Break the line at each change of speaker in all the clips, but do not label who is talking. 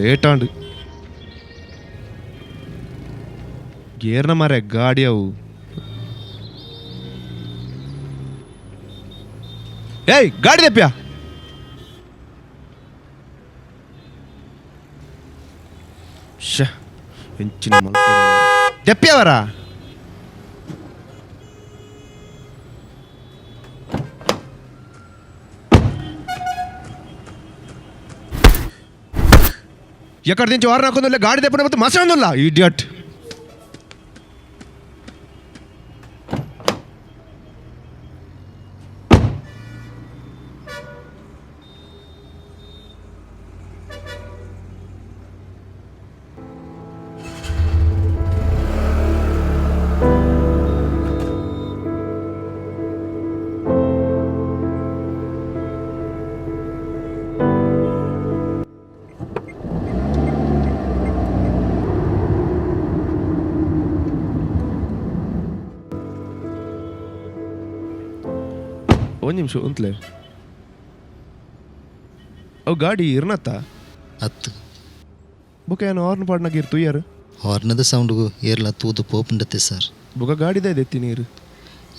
Late ಆಂಡ್. ಗೇರ್ನ ಮಾರೆ ಗಾಡಿ ಅವು. ಏಯ್, ಗಾಡಿ ತೆಪ್ಪ್ಯಾ. ಶ, ಎಂಚಿನ ತೆಪ್ಪ್ಯವರ. ಎಕ್ಕಡ నుంచి వారు నాకు గాడి తెప్పిన మసందుల్లా, ఇడియట్. ಒಂದು ನಿಮಿಷ ಉಂತ್ಲೆ. ಅವು ಗಾಡಿ ಇರ್ನತ್ತ?
ಅತ್ತು.
ಬುಕ್ಕ ಏನು ಹಾರ್ನ್ ಪಾಡ್ನಾಗ ಇರ್ ತುಯ್ಯಾರು?
ಹಾರ್ನದ ಸೌಂಡ್ಗು ಏರ್ಲ ತೂದು ಪೋಪುಂಡತ್ತೆ ಸರ್.
ಬುಕ್ಕ ಗಾಡಿದ ಎತ್ತಿ ನೀರು.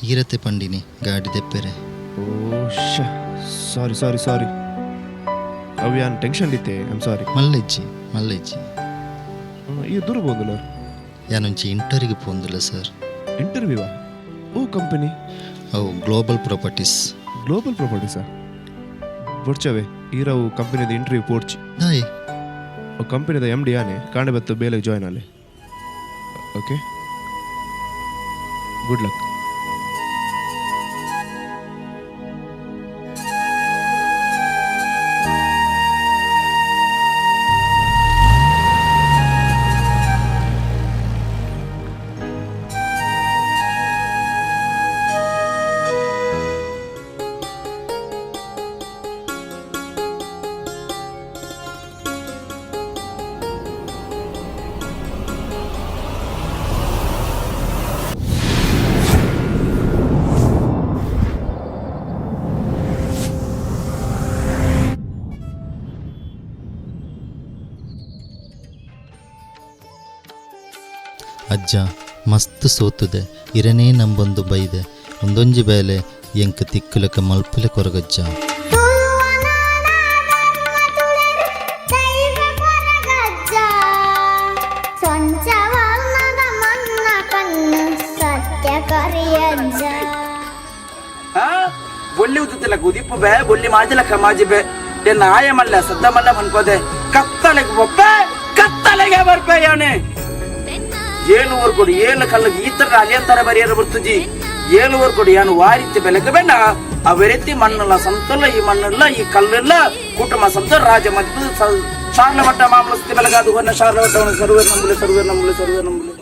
ಈರತ್ತೆ ಪಂಡಿನಿ ಗಾಡಿ ದೆಪ್ಪೆರೆ.
ಓ ಶ, ಸಾರಿ ಸಾರಿ ಸಾರಿ. ಅವು ಯಾನ್ ಟೆನ್ಷನ್ ಇತ್ತೆ, I'm sorry.
ಮಲ್ಲೆಜ್ಜಿ ಮಲ್ಲೆಜ್ಜಿ.
ಈ ದೂರ ಬಂದಿಲ್ಲ.
ಯಾನೊಂಚಿ ಇಂಟರ್ವ್ಯೂಗೆ ಪೋಂದಿಲ್ಲ ಸರ್.
ಇಂಟರ್ವ್ಯೂವಾ? ಓ ಕಂಪನಿ?
ಅವು ಗ್ಲೋಬಲ್ ಪ್ರಾಪರ್ಟೀಸ್.
ಗ್ಲೋಬಲ್ ಪ್ರಾಪರ್ಟೀಸಾ? ಬೊಡ್ಚವೆ, ಈರವು ಕಂಪನಿದ ಇಂಟರ್ವ್ಯೂ ಪೋಡ್ಚಿ.
ದಾಯೆ?
ಅವು ಕಂಪನಿದ ಎಮ್ ಡಿ ಆನೆ. ಕಾಂಡೆ ಬತ್ತು ಬೇಲೆಗೆ ಜಾಯ್ನ್ ಆಲೆ. Okay, good luck.
ಅಜ್ಜ ಮಸ್ತ್ ಸೋತುದೆ. ಇರನೇ ನಂಬೊಂದು ಬೈದೆ. ಒಂದೊಂಜಿ ಬೇಲೆ ಎಂಕ್ ತಿಕ್ಕುಲಕ ಮಲ್ಪುಲೆ ಕೊರಗಜ್ಜ.
ದೈವ ಕೊರಗಜ್ಜ, ಸೊಂಚವರ್ಣದ ಮನ್ನ ಕಣ್ಣು ಸತ್ಯ ಕರಿಯಜ್ಜ.
ಬೊಲ್ಲಿ ಉದ್ದುತ್ತಿಲ್ಲ ಕುದಿಪ್ಪು ಬೇ ಬೊಲ್ಲಿ ಮಾಜಿಲಕ್ಕ ಮಾಜಿ ಬೇ ಎನ್ನ ಆಯ ಮಲ್ಲ ಸದ್ದ ಮಲ್ಲ ಮನ್ಪೋದೆ. ಕತ್ತಲೆಗೆ ಬೊಪ್ಪೆ, ಕತ್ತಲೆಗೆ ಬರ್ಪೆ. ಯಾನೆ ಏಳು ಊರ್ ಕೊಡು, ಏಳು ಕಲ್ಲು ಈ ತರ ಅಲಿಯಂತರ ಬರಿಯರ ಬರ್ತುಜಿ. ಏಳು ಊರ್ ಕೊಡು, ಯಾನು ವಾರಿತ್ತಿ ಬೆಲಕ ಬೇಡ. ಅವೆರೆತ್ತಿ ಮಣ್ಣಲ್ಲ ಸಂತಲ್ಲ, ಈ ಮಣ್ಣಲ್ಲ ಈ ಕಲ್ಲಿಲ್ಲ ಕುಟುಂಬ ಸಂತ ರಾಜ ಮಧ್ಯ ಶಾರ್ಲ ಮಟ್ಟ ಮಾಮೂಲು ಸ್ಥಿತಿ ಬೆಲಗಾದು ಹೊನ್ನ ಶಾರ್ಲ ಮಟ್ಟವನ್ನು ಸರ್ವೇರ್ ನಂಬುಲೆ, ಸರ್ವೇರ್ ನಂಬುಲೆ, ಸರ್ವೇರ್ ನಂಬುಲೆ.